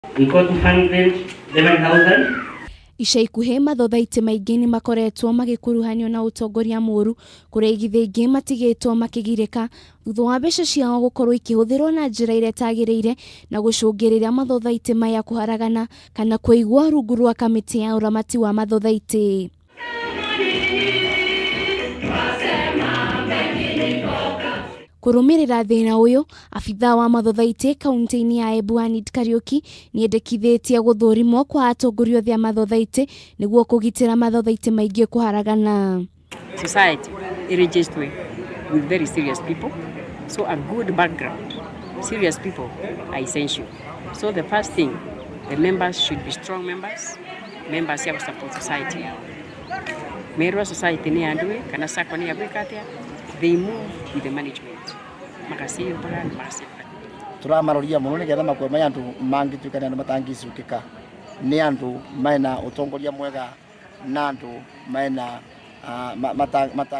We got 211,000. Ica ikuhĩ mathothaitĩ maingĩ nĩ makoretwo magĩkuruhanio na ũtongoria mũru kũrĩa igithĩ ingĩ matigĩtwo makĩgirĩka thutha wa mbeca ciao gũkorwo ikĩhũthĩrwo na njĩra ĩrĩa ĩtagĩrĩire na gũcũngĩrĩria mathothaitĩ maya kũharagana kana kũigwo rungu rwa kamĩtĩ ya ũramati wa mathothaitĩ. Kũrũmĩrĩra thĩna ũyũ, abithaa wa mathothaitĩ kaunti-inĩ ya Embu Anid Kariuki nĩendekithĩtie gũthũrimwo kwa atongoria othe a mathothaitĩ nĩguo kũgitĩra mathothaitĩ maingĩ kũharagana. Society irigistwe with very serious people, so a good background, serious people are essential. So the first thing, the members should be strong members, members ya support society yao. Merwa society ni andue kana sako ni agwika atia, they move with the management, makasivaga makasivaga. Turamaroria muno nigetha makwe mai andu mangituika ni andu matangicukika ni andu mena utongoria mwega na andu mena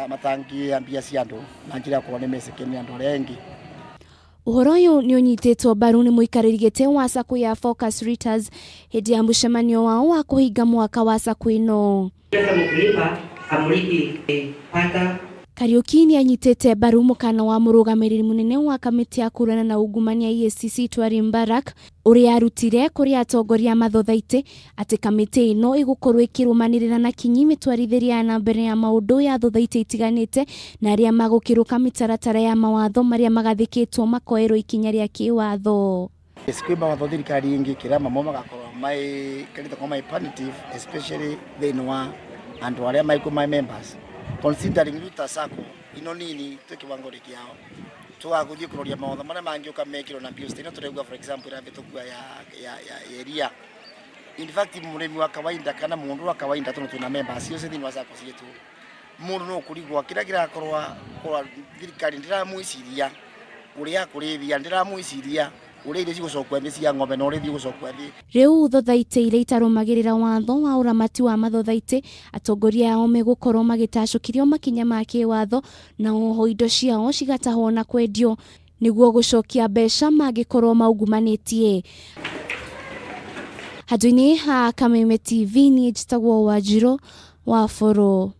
matangia mbia cia andu na njira ya korwo ni mecike ni andu aria engi. Ũhoro ũyũ nĩ ũnyitĩtwo mbaru nĩ mũikarĩri gĩtĩ wa sacco ya Focus Reuters hĩndĩ ya mũcemanio wao wa kũhinga mwaka wa sacco ĩno. Pesa mkulipa amliki pata. Kariuki nĩ anyitĩte mbaru mũkana wa mũrũgamĩrĩri mũnene wa kamĩtĩ ya kũhũrana na ungumania EACC Twari Mbarak ũrĩa arutire kũrĩ atongoria a mathothaitĩ atĩ kamĩtĩ ĩno ĩgũkorwo ĩkĩrũmanĩrĩra na kinyi mĩtwarithĩrie ya na mbere ya maũndũ ya thothaitĩ itiganĩte na arĩa magũkĩrũka mĩtaratara ya mawatho marĩa magathĩkĩtwo makoerwo ikinya rĩa kĩwatho. Kwĩ mawatho thirikari ĩngĩkĩra mamo magakorwo mai karĩte kwa mai punitive, especially thĩinĩ wa andũ arĩa maikũ mai members, considering Luta Sacco ino nini twĩ kiwango kĩao tũgagũthiĩ kũroria mawatho marĩa mangĩũka mekĩrwo na bills ĩno tũraigua, for example, ĩrabĩtũkua ya area. In fact, mũrĩmi wa kawaida kana mũndũ wa kawaida, tondũ twĩna members ciothe thĩinĩ wa sacco citũ, mũndũ no kũrigwo kĩrĩa kĩrakorwa korwa thirikari ndĩramwĩciria ũrĩa akũrĩithia, ndĩramwĩciria ũrĩa irio cigũcokwo thĩ cia ng'ombe na ũrĩa ithiĩ gũcokwo thĩ. Rĩu thothaitĩ iria itarũmagĩrĩra watho wa ũramati wa mathothaitĩ atongoria ao megũkorwo magĩtacũkĩrio makinya ma kĩwatho na oho indo ciao cigatahwo na kwendio nĩguo gũcokia mbeca mangĩkorwo maungumanĩtie. Handũ-inĩ ha Kameme TV niĩ njĩtagwo Wanjirũ wa Bũrũ.